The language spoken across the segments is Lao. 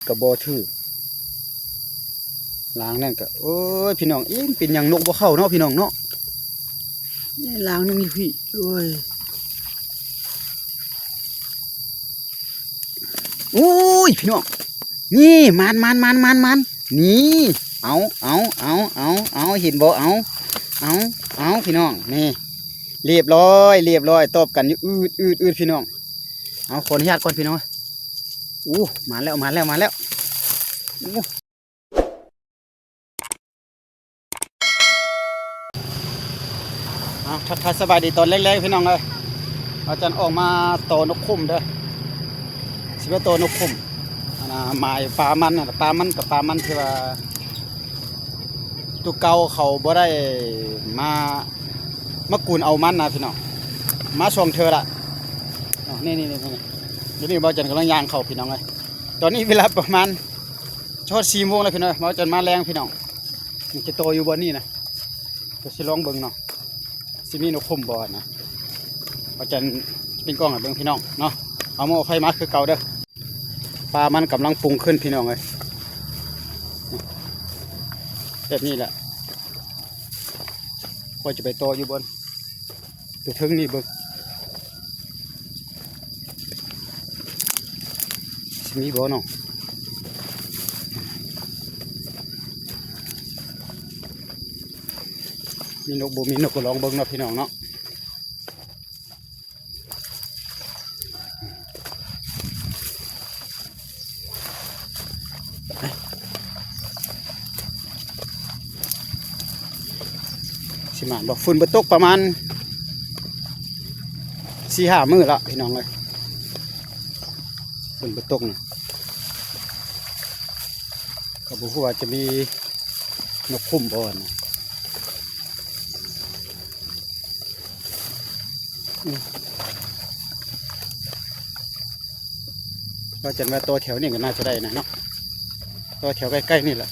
ກໍບໍ່ຖືກ ລາງນັ້ນກໍ ໂອ້ຍ ພີ່ນ້ອງເອີຍ ເປັນຫຍັງນົກບໍ່ເຂົ້າເນາະ ພີ່ນ້ອງເນາະ. ນີ້ລາງໜຶ່ງຢູ່ພີ້ ໂອ້ຍ ໂອ້ຍ ພີ່ນ້ອງ ນີ້ ມານໆໆໆໆ ນີ້ ເອົາ ເອົາ ເອົາ ເອົາ ເອົາ ເຫັນບໍ່ ເອົາ ເອົາ ເອົາ ພີ່ນ້ອງ ນີ້ ລຽບຮ້ອຍ ລຽບຮ້ອຍ ຕອບກັນຢູ່ ອືດໆໆ ພີ່ນ້ອງ. ເອົາ ຂໍອະນຸຍາດກ່ອນ ພີ່ນ້ອງ. ໂອ້ ມາແລ້ວ ມາແລ້ວ ມາແລ້ວ ໂອ້. ເອົາ ທັກທາຍສະບາຍດີຕອນແລງໆ ພີ່ນ້ອງເອີຍ. ອາຈານອອກມາຕໍ່ນົກຂຸມເດີ ຊິໄປຕໍ່ນົກຂຸມ ອັນນ່າ ໝາຍປາມັນ ປາມັນກັບປາມັນທີ່ວ່າ ໂຕເກົ່າເຂົາບໍ່ໄດ້ມາ ມາກູນເອົາມັນນະ ພີ່ນ້ອງ ມາສອງເທື່ອລະ. ນີ້ໆໆ ດຽວນີ້ບ່າວຈັນກຳລັງຍ່າງເຂົ້າ ພີ່ນ້ອງເອີຍ. ຕອນນີ້ເວລາປະມານ ຈະຮອດສີ່ໂມງແລ້ວ ພີ່ນ້ອງເອີຍ. ບ່າວຈັນມາແລງ ພີ່ນ້ອງ ຈະຕໍ່ຢູ່ບ່ອນນີ້ນະ ກໍຊິລອງເບິ່ງເນາະ ຊິມີນົກຂຸມບໍ່ນະ. ບ່າວຈັນປິງກ້ອງໃຫ້ເບິ່ງ ພີ່ນ້ອງເນາະ. ເອົາໝໍ້ໄຟມາຄືເກົ່າເດີ. ປາມັນກຳລັງປຸງຂຶ້ນ ພີ່ນ້ອງເອີຍ ແບບນີ້ແຫຼະ. ຂ້ອຍຈະໄປຕໍ່ຢູ່ບ່ອນ ຢູ່ເທິງນີ້ເບິ່ງ ຊິມີບໍ່ເນາະ. ມີນົກບໍ່ມີນົກກໍລອງເບິ່ງເນາະ ພີ່ນ້ອງເນາະ. ຊິມານບໍ່? ຝົນບໍ່ຕົກປະມານສີ່ຫ້າມື້ລະ ພີ່ນ້ອງເອີຍ ຝົນບໍ່ຕົກນະ ກໍບໍ່ຮູ້ວ່າຈະມີນົກຂຸມບໍ່ນະ. ອືມ ວ່າຈັ່ງວ່າຕໍ່ແຖວນີ້ກໍໜ້າຈະໄດ້ນະເນາະ ຕໍ່ແຖວໃກ້ໆນີ້ແຫຼະ.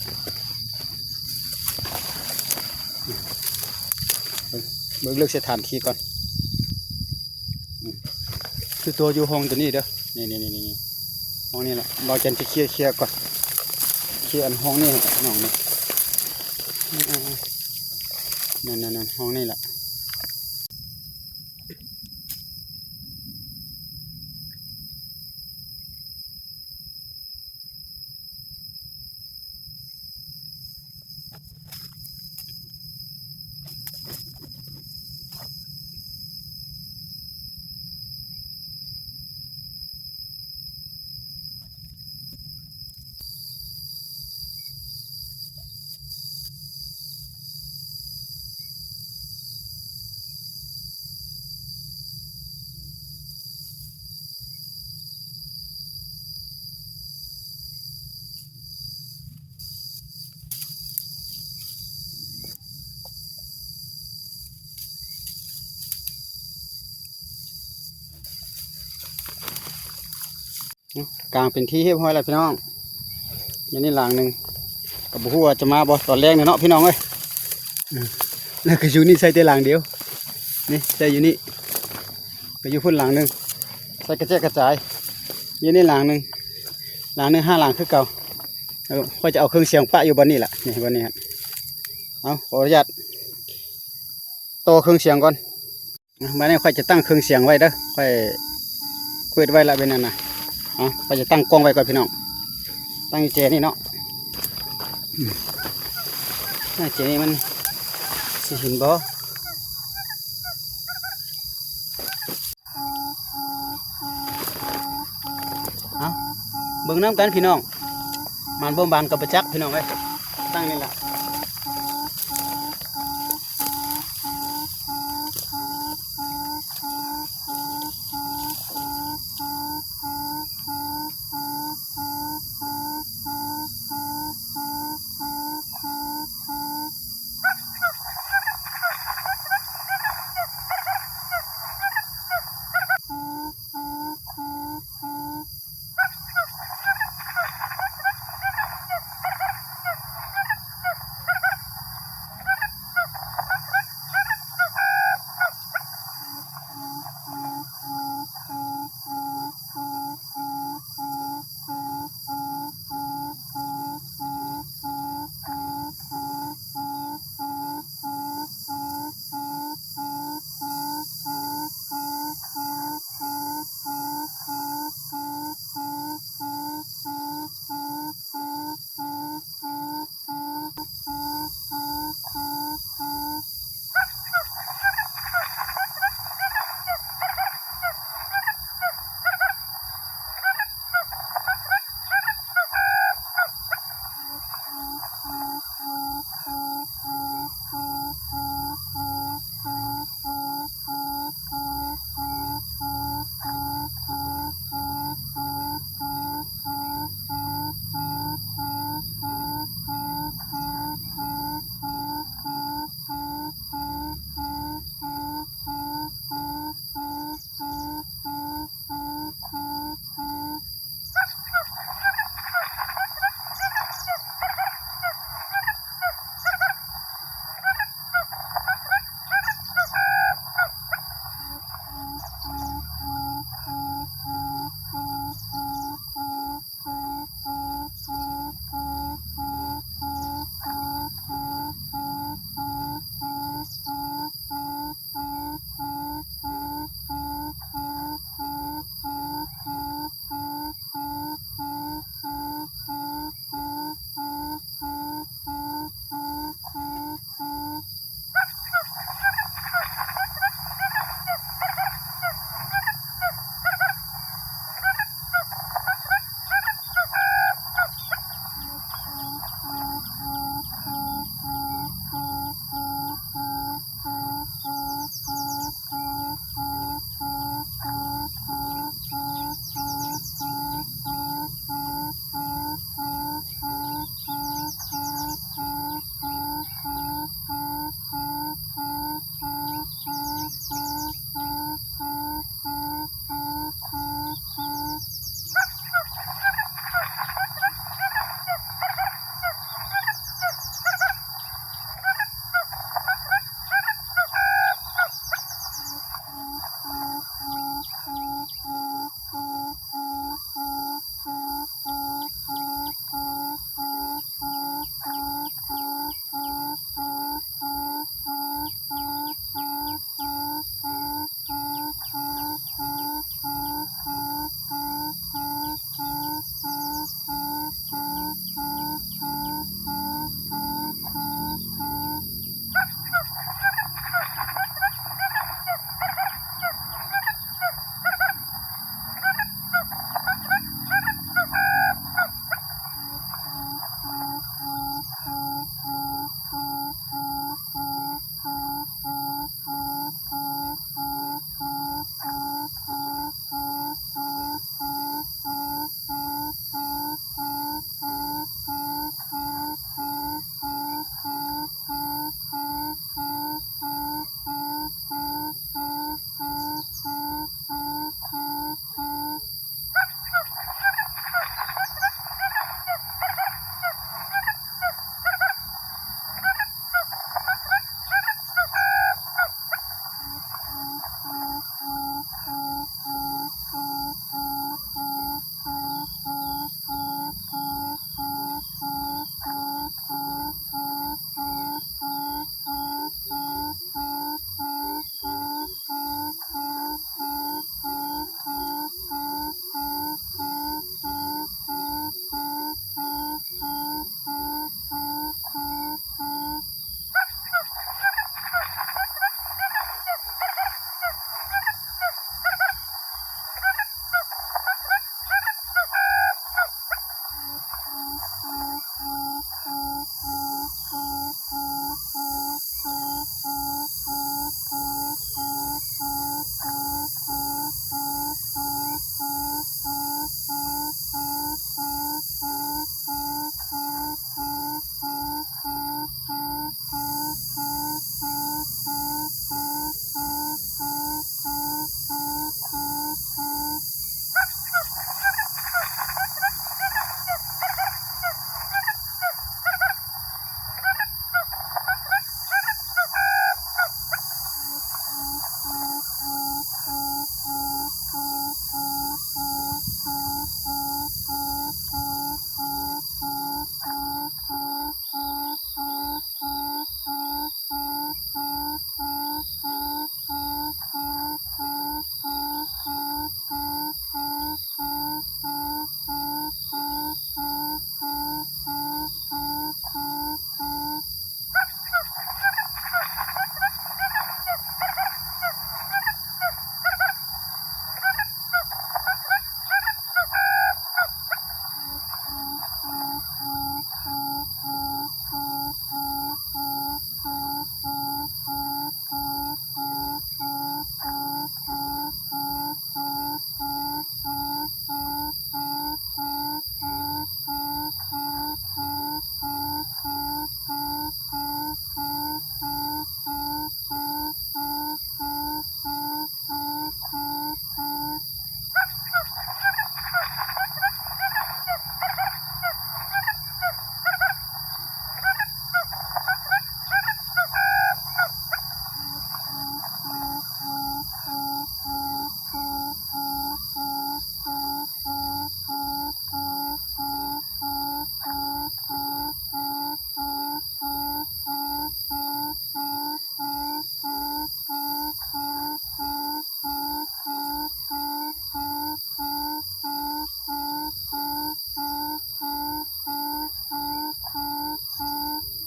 ເບິ່ງ ເບິ່ງເລືອກສະຖານທີ່ກ່ອນ. ອືມ ຄືຕໍ່ຢູ່ຫ້ອງຕົວນີ້ເດີ ນີ້ໆໆໆ ຫ້ອງນີ້ແຫຼະ. ບ່າວຈັນຈະເຄຍ ເຄຍກ່ອນ ເຄຍອັນຫ້ອງນີ້ໃຫ້ນ້ອງນີ້ ນັ້ນໆໆ ຫ້ອງນີ້ແຫຼະ. ກາງເປັນທີ່ຮຽບຮ້ອຍແລ້ວພີ່ນ້ອງ. ອັນນີ້ຫຼັງໜຶ່ງ ກໍບໍ່ຮູ້ວ່າຈະມາບໍ່ຕອນແລງນີ້ເນາະ ພີ່ນ້ອງເອີຍ. ອືມ ແລ້ວກໍຢູ່ນີ້ໃສ່ແຕ່ຫຼັງດຽວ ນີ້ໃສ່ຢູ່ນີ້ ກໍຢູ່ພຸ້ນຫຼັງໜຶ່ງ ໃສ່ກະແຈກກະຈາຍ. ຢູ່ນີ້ຫຼັງໜຶ່ງ ຫຼັງໜຶ່ງຫ້າຫຼັງຄືເກົ່າ. ເອີ ຂ້ອຍຈະເອົາເຄື່ອງສຽງປະຢູ່ບ່ອນນີ້ລະ ນີ້ບ່ອນນີ້. ເອົາ ຂໍອະນຸຍາດຕໍ່ເຄື່ອງສຽງກ່ອນ. ບາດນີ້ຂ້ອຍຈະຕັ້ງເຄື່ອງສຽງໄວ້ເດີ ຂ້ອຍເປີດໄວ້ລະເປັນນັ້ນນະ. ເອົາ ຂ້ອຍຈະຕັ້ງກ້ອງໄວ້ກ່ອນພີ່ນ້ອງ ຕັ້ງຢູ່ແຈນີ້ເນາະ. ອືມ ແຈນີ້ມັນຊິເຫັນບໍ່? ເອົາ ເບິ່ງນຳກັນພີ່ນ້ອງ ໝານບໍ່ໝານກໍບໍ່ຈັກພີ່ນ້ອງເອີຍ. ຕັ້ງນີ້ລະ.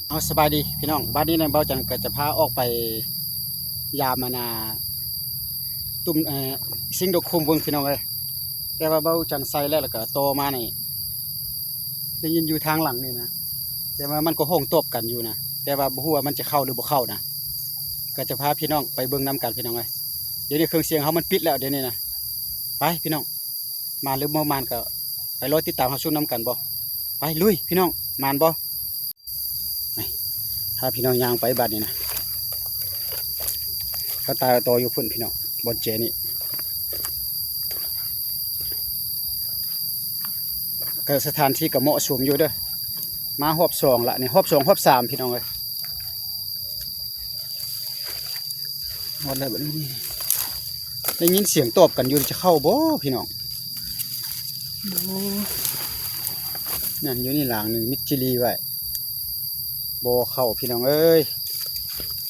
ເອົາ ສະບາຍດີພີ່ນ້ອງ, ບາດນີ້ນະ ເບົາຈັນກໍຈະພາອອກໄປຢາມ ອັນນ່າ ຕຸ້ມ ເອີ ຊິງດົກຄຸມເບິ່ງພີ່ນ້ອງເອີຍ. ແຕ່ວ່າເບົາຈັນໃສ່ແລ້ວ ແລ້ວກໍຕໍ່ມານີ້ ໄດ້ຍິນຢູ່ທາງຫຼັງນີ້ນະ, ແຕ່ວ່າມັນກໍຮ້ອງຕອບກັນຢູ່ນະ, ແຕ່ວ່າບໍ່ຮູ້ວ່າມັນຈະເຂົ້າຫຼືບໍ່ເຂົ້ານະ. ກໍຈະພາພີ່ນ້ອງໄປເບິ່ງນຳກັນພີ່ນ້ອງເອີຍ. ດຽວນີ້ເຄື່ອງສຽງເຮົາມັນປິດແລ້ວດຽວນີ້ນະ. ໄປພີ່ນ້ອງ, ມານຫຼືບໍ່ມານກໍໄປລໍຕິດຕາມຮັບຊົມນຳກັນບໍ. ໄປລຸຍພີ່ນ້ອງ, ມານບໍ່? ນີ້ ພາພີ່ນ້ອງຍ່າງໄປບາດນີ້ນະ, ເຂົາຕາຕໍ່ຢູ່ພຸ້ນພີ່ນ້ອງ, ບ່ອນແຈນີ້ ກໍສະຖານທີ່ກໍເໝາະສົມຢູ່ເດີ້, ມາຮອບສອງລະນີ້, ຮອບສອງ ຮອບສາມພີ່ນ້ອງເອີຍ. ຮອດແລ້ວບັດນີ້, ໄດ້ຍິນສຽງຕອບກັນຢູ່, ຈະເຂົ້າບໍ່ພີ່ນ້ອງ? ໂອ້ ນັ້ນ ຢູ່ນີ້ຫຼັງໜຶ່ງ ມິດຈີລີໄວ້ ບໍ່ເຂົ້າພີ່ນ້ອງເອີຍ.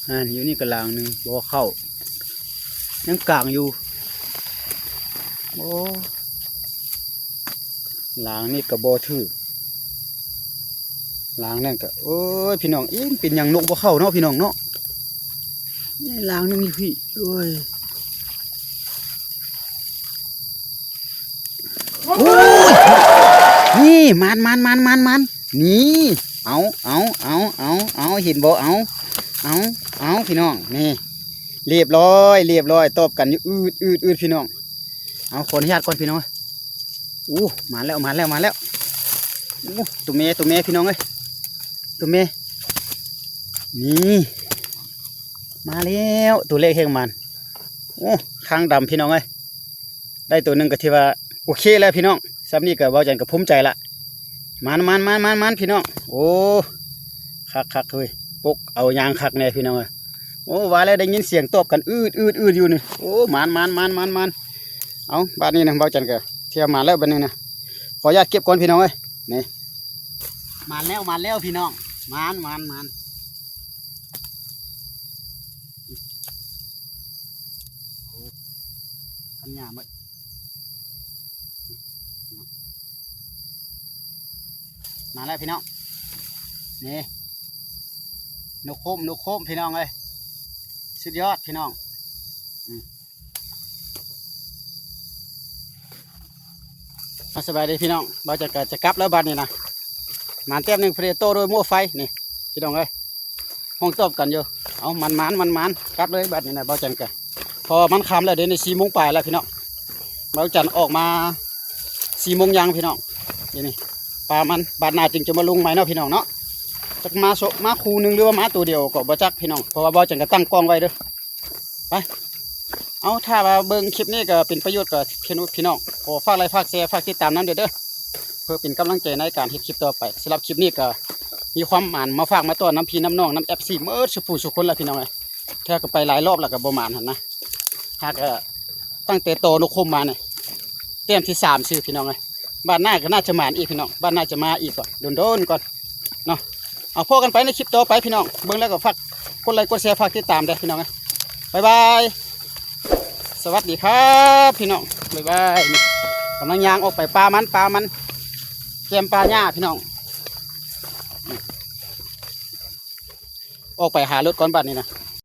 ນັ້ນ ຢູ່ນີ້ກໍຫຼັງໜຶ່ງ ບໍ່ເຂົ້າ, ຍັງກາງຢູ່. ໂອ້ ຫຼັງນີ້ກໍບໍ່ຖືກ, ຫຼັງນັ້ນກໍ ໂອ້ຍ ພີ່ນ້ອງເອີຍ, ເປັນຫຍັງນົກບໍ່ເຂົ້າເນາະ ພີ່ນ້ອງເນາະ. ນີ້ຫຼັງໜຶ່ງຢູ່ພີ້, ໂອ້ຍ. ໂອ້ຍ ນີ້ ມານໆໆໆໆ ນີ້ ເອົາ ເອົາ ເອົາ ເອົາ ເອົາ ເຫັນບໍ່? ເອົາ ເອົາ ເອົາ ພີ່ນ້ອງ ນີ້ ລຽບລ້ອຍ ລຽບລ້ອຍ ຕອບກັນຢູ່ ອືດໆໆ ພີ່ນ້ອງ. ເອົາ ຂໍອະນຸຍາດກ່ອນ ພີ່ນ້ອງ. ໂອ້ ມາແລ້ວ ມາແລ້ວ ມາແລ້ວ. ໂອ້ ຕົວແມ່ ຕົວແມ່ ພີ່ນ້ອງເອີຍ ຕົວແມ່ ນີ້ ມາແລ້ວ ຕົວແລກແຫ່ງມັນ. ໂອ້ ຄາງດຳ ພີ່ນ້ອງເອີຍ. ໄດ້ໂຕໜຶ່ງກໍຖືວ່າໂອເຄແລ້ວພີ່ນ້ອງ, ສ່ຳນີ້ກໍເວົ້າຈັ່ງກໍພູມໃຈລະ. ມານໆໆໆ ພີ່ນ້ອງ. ໂອ້ ຄັກໆ ເຮີ້ຍ ປົກເອົາຍາງຄັກແນ່ພີ່ນ້ອງເອີຍ. ໂອ້ ວ່າແລ້ວໄດ້ຍິນສຽງຕອບກັນອືດໆໆຢູ່ນີ້. ໂອ້ ມານໆໆໆ. ເອົາ ບາດນີ້ນະ ເວົ້າຈັ່ງກໍຖືວ່າມານແລ້ວບາດນີ້ນະ. ຂໍອະນຸຍາດເກັບກ່ອນພີ່ນ້ອງເອີຍ. ນີ້ ມານແລ້ວ ມານແລ້ວພີ່ນ້ອງ. ມານໆໆ. ໂອ້ ພັນຫຍ້າໝົດ. ມາແລ້ວພີ່ນ້ອງ ນີ້ ນົກໂຄມ ນົກໂຄມ ພີ່ນ້ອງເອີຍ ສຸດຍອດພີ່ນ້ອງ. ອືມ ສະບາຍດີພີ່ນ້ອງ, ບ່າວຈັນກໍຈະກັບແລ້ວບາດນີ້ນະ. ໝານແຕ້ມໜຶ່ງ Predator ໂດຍມົວໄຟນີ້ ພີ່ນ້ອງເອີຍ ຮ້ອງຕອບກັນຢູ່. ເອົາ ໝານໆ ໝານໆ ກັບເລີຍບາດນີ້ນະ ເບົາຈັນກະ ເພາະວ່າມັນຄ່ຳແລ້ວເດ້ ນີ້ສີ່ໂມງປາຍແລ້ວ ພີ່ນ້ອງ. ເບົາຈັນອອກມາສີ່ໂມງຍັງ ພີ່ນ້ອງ. ນີ້ ປາມັນ ບາດໜ້າຈຶ່ງຈະມາລົງໃໝ່ເນາະ ພີ່ນ້ອງເນາະ. ຈັກມາໂຊະ ມາຄູ່ໜຶ່ງ ຫຼືວ່າມາໂຕດຽວກໍບໍ່ຈັກ ພີ່ນ້ອງ ເພາະວ່າເບົາຈັນກະຕັ້ງກ້ອງໄວ້ເດີ້. ໄປ ເອົາ ຖ້າວ່າເບິ່ງຄລິບນີ້ກໍເປັນປະໂຫຍດ ກໍພີ່ນ້ອງ ຂໍຝາກໄລຄ໌ ຝາກແຊ ຝາກຕິດຕາມນຳເດີ້ ເພື່ອເປັນກຳລັງໃຈໃນການເຮັດຄລິບຕໍ່ໄປ. ສຳລັບຄລິບນີ້ກໍມີຄວາມໝານມາຝາກມາຕ້ອນນຳພີ່ນຳນ້ອງ ນຳ ເອັຟຊີ ໝົດສູ່ຜູ້ສູ່ຄົນລະ ພີ່ນ້ອງເອີຍ. ແທ້ກໍໄປຫຼາຍລອບແລ້ວກໍບໍ່ໝານຫັ້ນນະ ຫາກ ຕັ້ງແຕ່ຕໍ່ນົກຂົມມານີ້ ແຕ້ມທີສາມຊື່ ພີ່ນ້ອງເອີຍ. ບາດໜ້າກໍໜ້າຈະໝານອີກ ພີ່ນ້ອງ ບາດໜ້າຈະມາອີກກ່ອນ ດົນໆກ່ອນເນາະ. ເອົາ ພໍ້ກັນໄປໃນຄລິບຕໍ່ໄປ ພີ່ນ້ອງ. ເບິ່ງແລ້ວກໍຝາກກົດໄລຄ໌ ກົດແຊ ຝາກຕິດຕາມເດີ້ ພີ່ນ້ອງເອີຍ. ບາຍບາຍ ສະຫວັດດີຄັບ ພີ່ນ້ອງ ບາຍບາຍ. ນີ້ ກຳລັງຍ່າງອອກໄປປ່າມັນ ປ່າມັນ ແຄມປ່າຫຍ້າ ພີ່ນ້ອງ. ອອກໄປຫາລົດກ່ອນບາດນີ້ນະ.